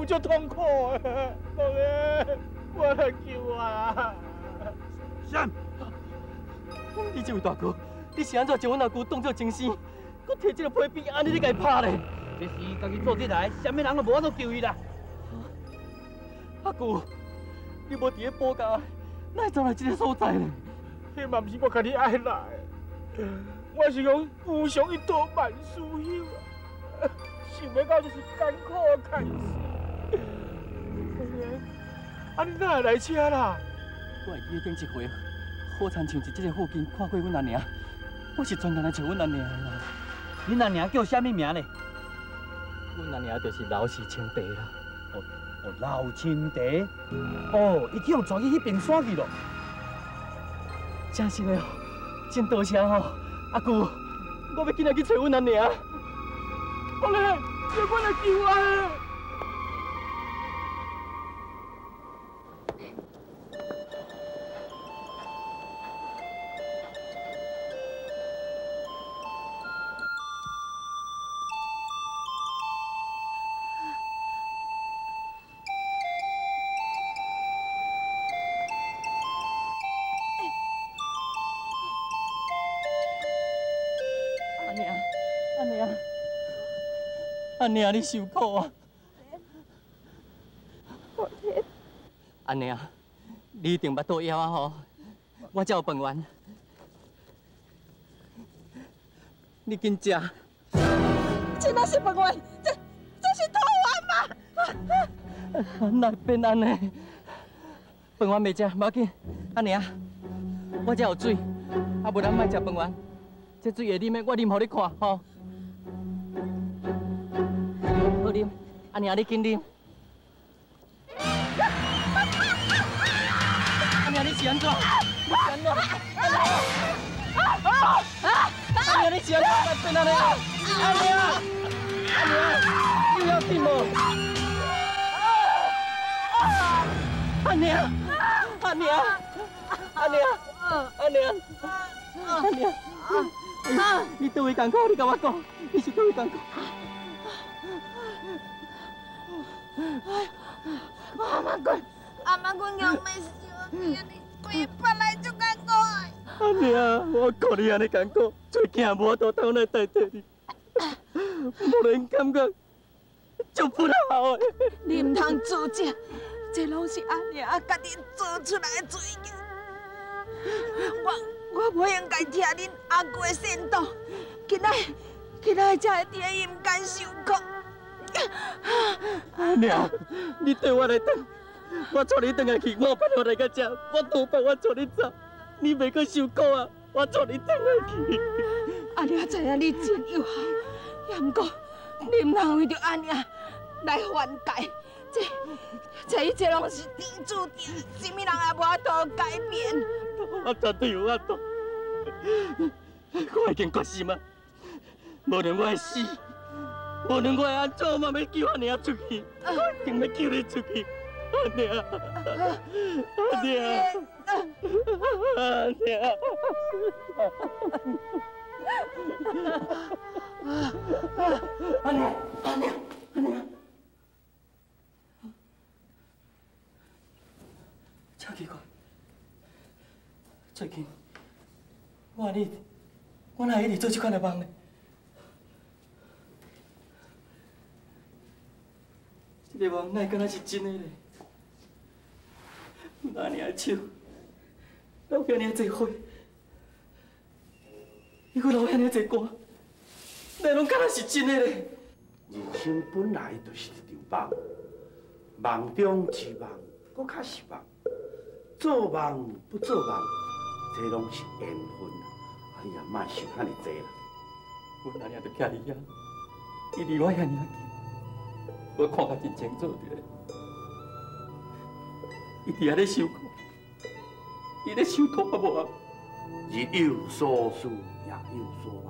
有足痛苦的。老咧，我来救我啦！啥？你这位大哥，你是按怎将阮阿舅当做情生，阁提这个批兵按呢咧共伊拍咧？这是伊家己做出来，啥物人都无法度救伊啦。阿舅，你无伫咧补教，哪会走来这个所在咧？彼嘛毋是我家己爱来，我是讲无常伊多万事休啊，想欲到就是艰苦的开始。啊，你哪会来遮啦？我会记得顶一回，好亲像伫这个附近看过阮阿娘，我是专工来找阮阿娘的啦。恁阿娘叫啥物名咧？阮阿娘就是刘氏清茶啦。哦哦，刘清茶。哦，伊去予带去彼边山去咯。真实的哦，真多谢吼，阿舅，我欲紧来去揣阮阿娘。好咧，你我来救我。阿娘，你受苦啊！阿娘，你一定腹肚枵啊吼！我这有饭圆，你紧食。这哪是饭圆？这是土圆嘛？哪会变按呢？饭圆袂食，无要紧。阿娘，我这有水，啊无咱莫食饭圆。这水会啉的，我啉予你看吼。好啉，阿娘你紧啉。阿娘你是按怎？你是按怎？阿娘你是按怎？变按呢？阿娘，阿娘，你有要紧无？阿娘，阿娘，阿娘，阿娘，阿娘，你佗位艰苦？你共我讲，你是佗位艰苦？阿妈君，阿妈君又欲烧你，你规腹内足艰苦。阿娘，我看你按呢艰苦，做囝无法度通来代替你，无论感觉足不好的。你毋通自责，这拢是阿娘家己做出来的罪孽。我无应该听恁阿舅的劝导，今仔今仔才会伫咧阴间受苦。阿娘，你缀我来转，我带你转来去，我有办法来到遮，我无办法带你走，你袂阁受苦啊！我带你转来去。阿娘知影你真有孝，也毋过你毋通为著阿娘来犯戒，这一切拢是天注定，啥物人也无法度改变。我绝对有法度，我已经决心啊！无论我的死，无论我会按怎，我嘛欲救阿娘出去，我一定欲救你出去，阿娘，阿娘，阿娘。阿娘，阿娘，阿娘，真奇怪，最近我你，我哪会一直做这款的梦呢？这个梦哪会敢若是真的咧？阿娘的手流遐尔济血，伊阁流遐尔济汗，哪拢敢若是真的咧？人生本来就是一场梦，梦中之梦，阁较是梦。做梦不做梦，这拢是缘分啊！你也莫想遐尔济啦。阮阿娘就徛伫遐，伊离我遐尔近，我看甲真清楚著。伊伫遐咧受苦，伊咧受苦啊无啊？日有所思，夜有所梦，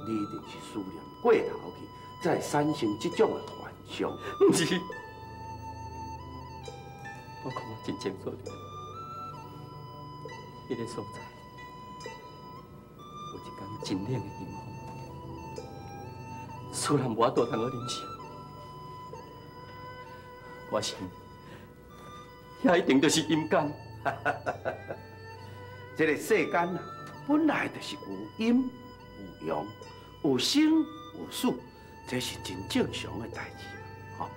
你一定是思念过头去，才会产生这种的幻想。毋是，我看我真清楚著，彼个所在有一工真冷的阴风，虽然无法度通好忍受，我想，遐一定就是阴间。这个世间啊，本来就是有阴有阳，有生有死，这是真正常的代志嘛。吼，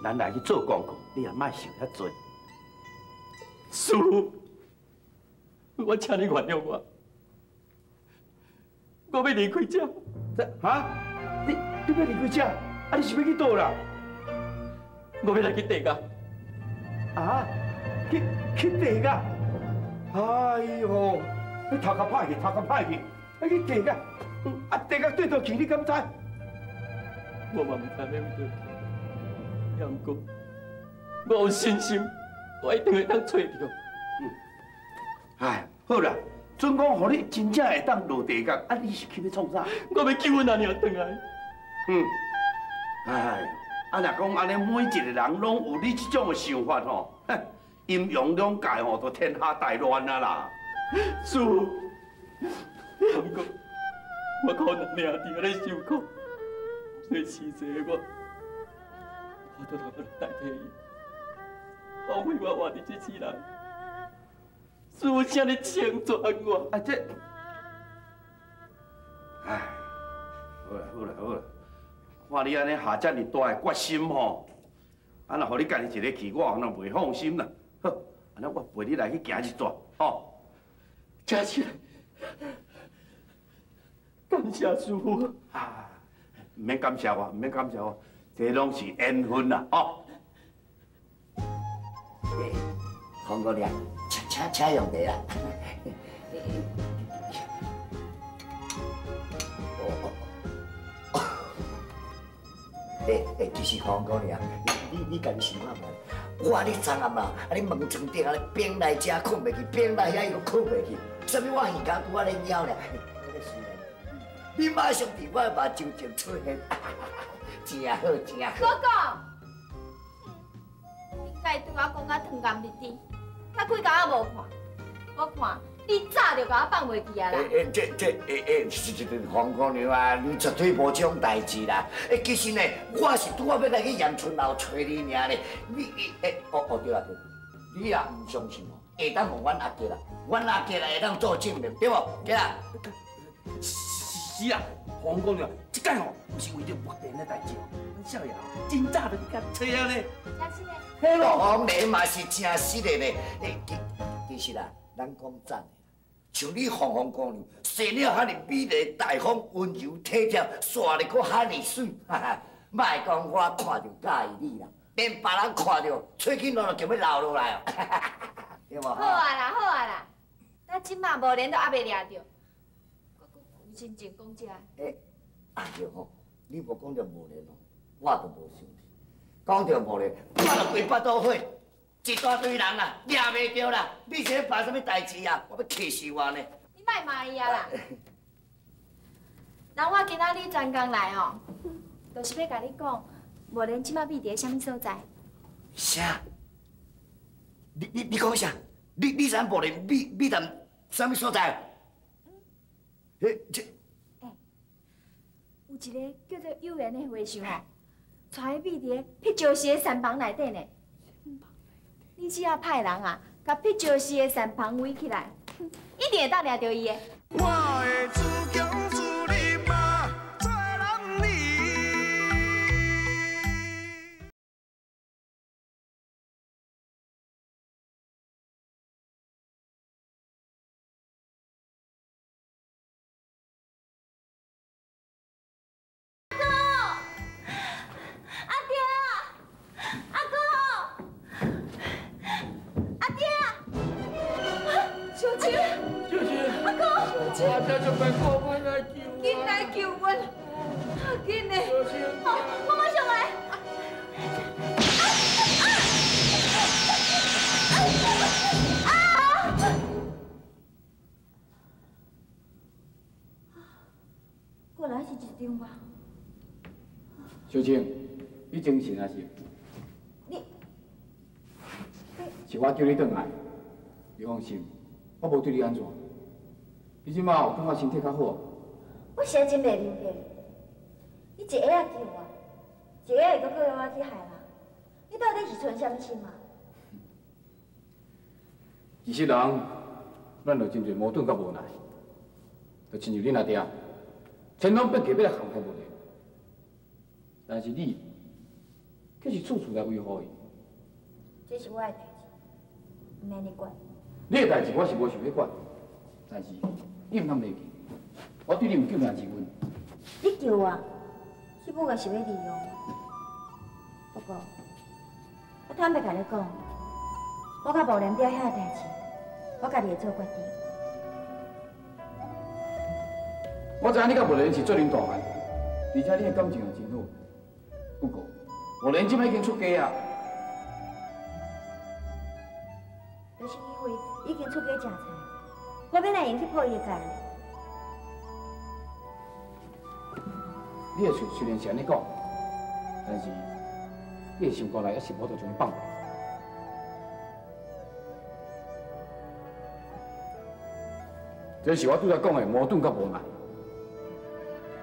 咱来去做功课，你也莫想遐济。师父，我请你原谅我，我欲离开这。这哈？你欲离开这？啊，你是欲去佗啦？我欲来去地狱。啊？去地狱？哎哟，你头壳歹去，头壳歹去，你去地狱？啊，地狱对佗去，你敢知？我嘛毋知欲佗去，也毋过我有信心，我一定会当揣著。哎，好啦，准讲予你真正会当落地狱，啊，你是去欲创啥？我欲救阮阿娘转来。哎，啊，若讲按呢，每一个人拢有你这种的想法吼，阴阳两界吼，都天下大乱啊啦。师父，也毋过我看阿娘伫遐咧受苦，所以生这个我，我都无法代替伊，枉费我活伫这世人。师父，请你成全我。啊这，哎，好啦好啦好啦，看你按呢下遮尔大的决心吼，啊若予你家己一个去，我可能袂放心啦。好，按呢我陪你来去行一逝，吼。真是，感谢师父。啊，毋免感谢我，毋免感谢我，这拢是缘分啦，吼。欸，黄姑娘，请用茶啦。欸欸，其实黄姑娘，你家己想看觅，我咧昨暗啊，啊你门床顶啊，变来遮睏袂去，变来遐又睏袂去，啥物我耳脚拄仔咧枵咧，你马上伫我目睭前出现，真好真好。哥哥，你家对我讲甲糖甘蜜甜，才几工仔无看，我看你早就共我放袂记啊啦。欸欸，这欸欸，是这黄姑娘啊，你绝对无这种代志啦。欸，其实呢，我是拄仔欲来去盐村楼揣你尔咧。你欸哦哦对啦对，你若毋相信哦，会当问阮阿杰啦，阮阿杰啦会当做证明，对无？杰啦。是啊，黄姑娘，这摆吼，毋是为著目前的代志哦，阮少爷真早就去共揣啊咧。真实的。彼落黄连嘛是真实的咧。欸，其实啦，咱讲真的，像你凤凤姑娘，生了遐尔美丽、大方、温柔体贴，煞咧阁遐尔媠，哈哈！莫讲我看著佮意你啦，连别人看著，喙齿拢就欲流落来哦，对无？好啊啦，好啊啦，咱这马无连都犹未掠著，我阁有心情讲这。欸，啊对吼，你无讲著无连哦，我就无生气。讲著无连，我就规腹肚火。一大堆人啦，掠袂著啦！你是咧办啥物代志啊？我欲气死我呢！你莫骂伊啊啦！人我今仔日专工来吼，就是欲共你讲，无连这马秘伫啥物所在？啥？你讲啥？你知影无连秘伫啥物所在？欸，这……欸，有一个叫做有缘的和尚吼，带伊秘伫彼石寺的山房内底呢。你只要派人啊，共彼石寺的山房围起来，一定会当掠著伊的。我的自强自立嘛，做男儿。阿爹，阿公，阿爹，小姐，小姐，阿公，小姐，阿爹就拜托阮来救，紧来救阮，紧的，小好，我马上来。啊！过来是一场梦。小青，你精神抑是？你，是我叫你转来，你放心，我无对你按怎。你这马有感觉身体较好？我实在真袂明白，你一下仔救我，一下又阁叫我去害人，你到底是存啥物心啊？其实人，咱就真侪矛盾佮无奈，就亲像恁阿爹，千方百计欲来陷害无莲，但是你，却是处处来维护伊。这是我的代志，毋免你管。你的代志我是无想欲管，但是你毋通袂记，我对你有救命之恩。你救我，只不过是欲利用我。不过，我坦白共你讲，我佮无莲表兄的代志，我家己会做决定。我知影你佮无莲是做恁大汉，而且恁的感情也真好。不过，无莲这摆已经出家啊。就是因为已经出家食菜，我欲来用去破伊的戒呢。你的嘴虽然是按呢讲，但是你的心肝内犹是无法度将伊放下。这是我拄才讲的矛盾佮无奈。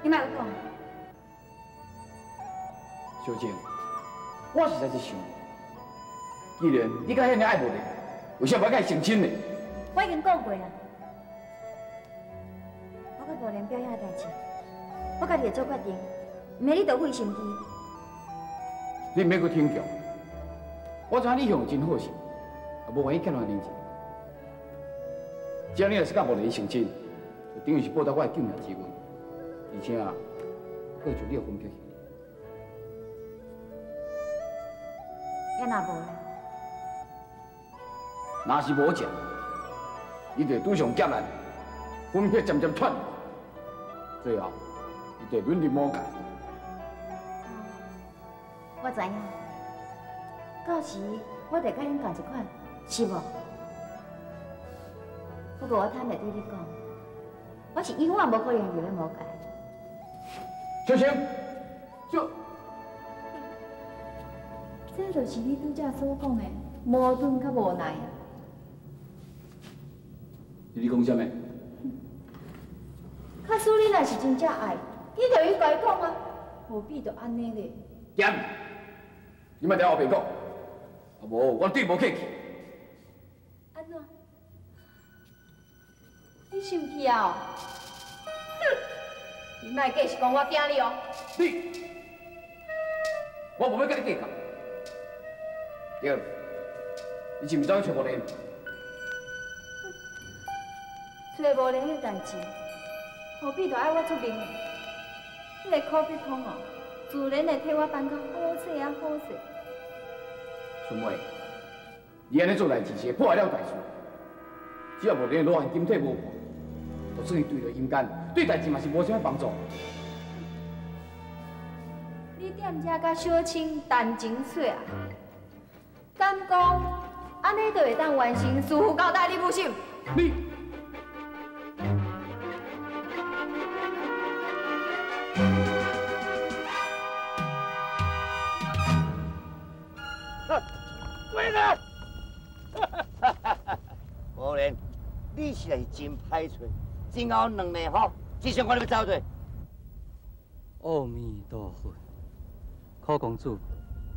你莫阁讲。小静，我实在是想，既然你佮遐尔爱无莲，为啥欲佮伊成亲呢？我已经讲过啊，我佮无莲表兄的代志，我家己会做决定，毋免你多费心机。你毋免阁逞强，我知影你向真好心，也无愿意欠人人情。只要你若是佮无莲成亲，就等于是报答我的救命之恩，而且啊，阁会将你的魂魄去。也若无呢？若是无食，伊就会拄上劫难，魂魄渐渐脱，最后伊就会沦入魔界。我知影，到时我就佮恁仝一款，是无？不过我坦白对你讲，我是永远无可能入咧魔界。小晴，小，这就是你拄才所讲的矛盾佮无奈啊！你讲啥物？假使你若是真正爱，你就应该讲啊，何必就按呢咧？咸，你莫伫后白讲，啊无我对你无客气。按怎？你生气啊？哼！你莫继续讲我惊你哦。你，我无欲佮你计较。对，你是毋是走去揣无莲？揣无莲的代志，何必就爱我出面？彼个苦逼通哦，自然会替我办较好势啊好势。孙妹，你按呢做代志是会破坏了大事。只要无莲的罗汉金体无破，就算伊坠落阴间，对代志嘛是无啥物帮助。你踮遮佮小青谈情说爱，敢讲按呢就会当完成师父交代你母心？你。回来！无莲，你实在是真歹揣，真后两个吼，这上我你欲走佗。阿弥陀佛，苦公主，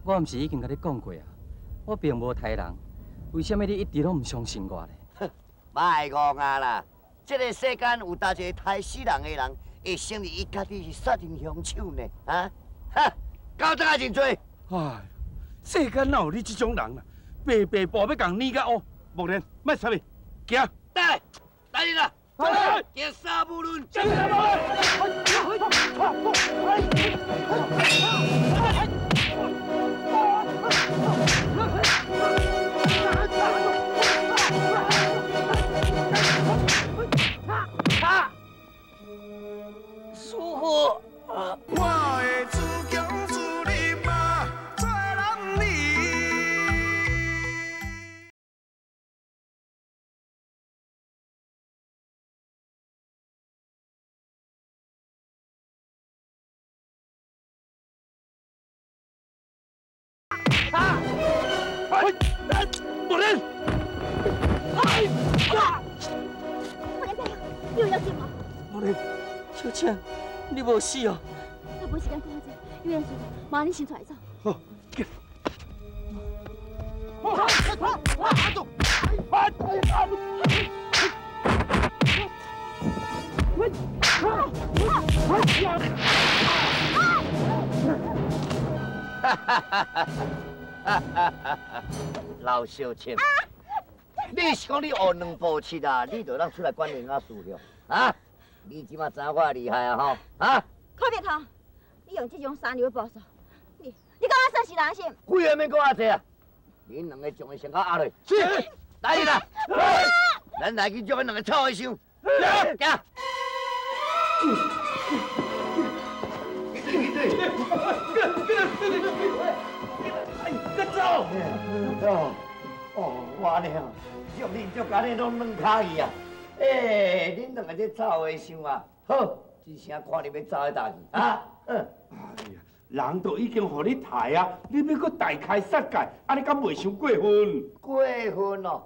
我毋是已经共你讲过啊，我并无刣人，为啥物你一直拢毋相信我咧？莫戆啊啦！这个世间有焦一个刣死人的人，会承认伊家己是杀人凶手呢？啊？哈！交代认罪。哎，世间哪有你这种人啊？白白步欲共撵甲乌，木莲，莫插伊，行。来，来人啦！行三步轮。行三步轮。师父。我会自强自立嘛，做男儿。木莲，木莲表兄，你有要紧无？木莲，小倩，你无死哦？我无时间讲这，有缘事，麻烦你先带走。好，老小青，你是讲你学两步七啊？你就当出来管人家事了？啊？你这马知我厉害啊吼？啊？柯别头，你用这种三流的步数，你感觉算是人是？几个免讲遐济啊！恁两个将伊先甲压落。是，来人啊！咱来去将彼两个臭和尚。行。别走！哦哦，我呢，足恁足甲恁拢软跤去啊！欸，恁两个这臭和尚啊，好，一声看你欲走去佗去啊？哎呀，人都已经予你刣啊，你欲阁大开杀戒，按呢敢袂伤过分？过分哦！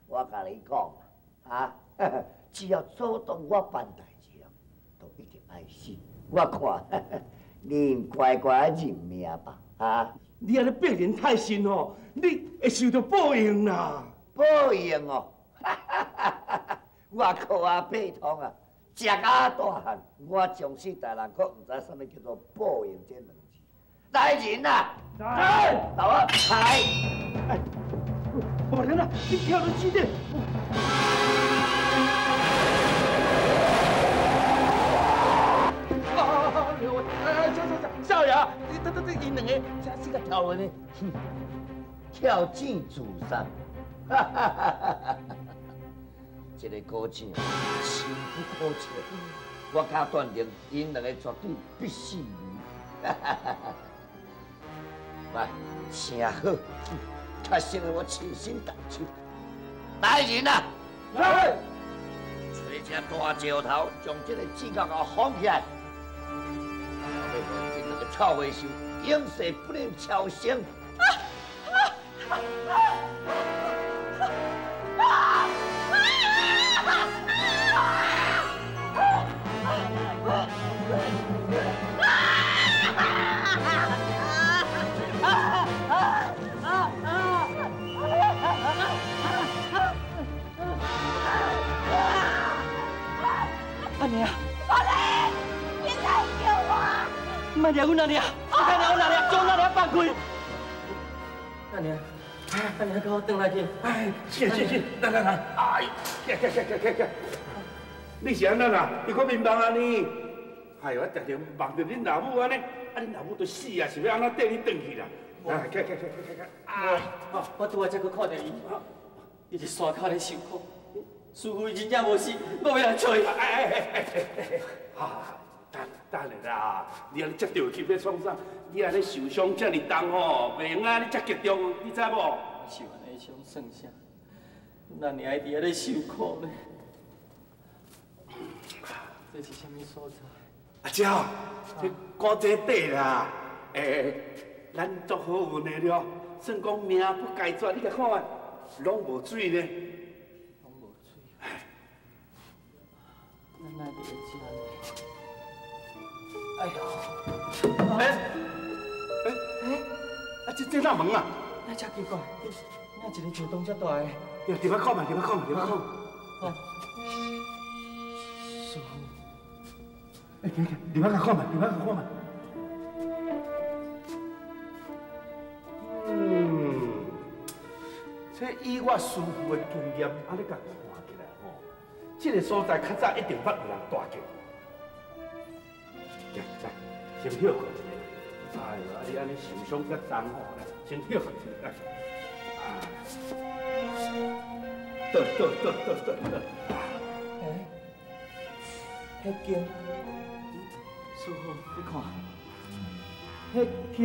我共你讲啊，只要阻挡我办代志，都一定爱死。我看你乖乖认命吧，啊！你按呢逼人太甚吼，你会受到报应啦！报应哦！我靠阿伯通啊，食甲大汉，我从细大人，阁毋知啥物叫做报应这两字。来人啊！来，豆我开！哎，无人啊，你跳到几点？少爷，你这这𪜶两个这这个跳落呢？哼，跳井自杀！哈哈哈哈！这个古井深不可测，我敢断定，𪜶两个绝对必死无疑。哈哈哈哈！来，真好，确实我亲身动手。来人啊！来，找一只大石头，将这个井口给我封起来。这两个臭和尚永世不能超生。阿娘，阿莲，你来救我！莫掠阮阿娘，你莫掠阮阿娘，将阿娘放开！阿娘，阿娘，跟我转来去。哎，是是是，来来来，哎，起起起起起起！你是按怎啦？你看眠梦按呢？哎呦，我常常梦著恁老母按呢，啊，恁老母都死啊，是欲按怎缀你转去啦？来，起起起起起！哎，我拄仔才阁看著伊，伊伫山跤咧受苦。师父伊真正无死，我欲来揣伊。哎哎哎哎哎！啊，等等下啦，你按呢遮著急欲创啥？你按呢受伤遮尔重吼，袂用按呢遮激动，你知无？我受按呢伤算啥？咱娘伫遐咧受苦呢。这是啥物所在？阿娇，这古井底啦，欸，咱足好运的了，算讲命不该绝，你共看觅，拢无水呢。咱哪伫咧遮呢？哎呦！哎哎哎！啊，这哪门啊？哪遮奇怪？哪一个树洞遮大个？入来看觅，入来看觅，入来看。哦。师父。哎，行行，入来看觅，入来看觅。嗯，这以我师父的经验，按呢共看起来吼。这个所在较早一定捌有人住过。来，来，先歇睏一下。哎呦，啊你按呢受伤遮重吼，来，先歇睏一下。来，倒倒倒倒倒倒。哎，彼间，师父，你看，彼间。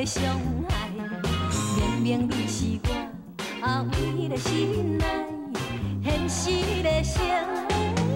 相爱，明明你是我唯一的心爱，现现实的生。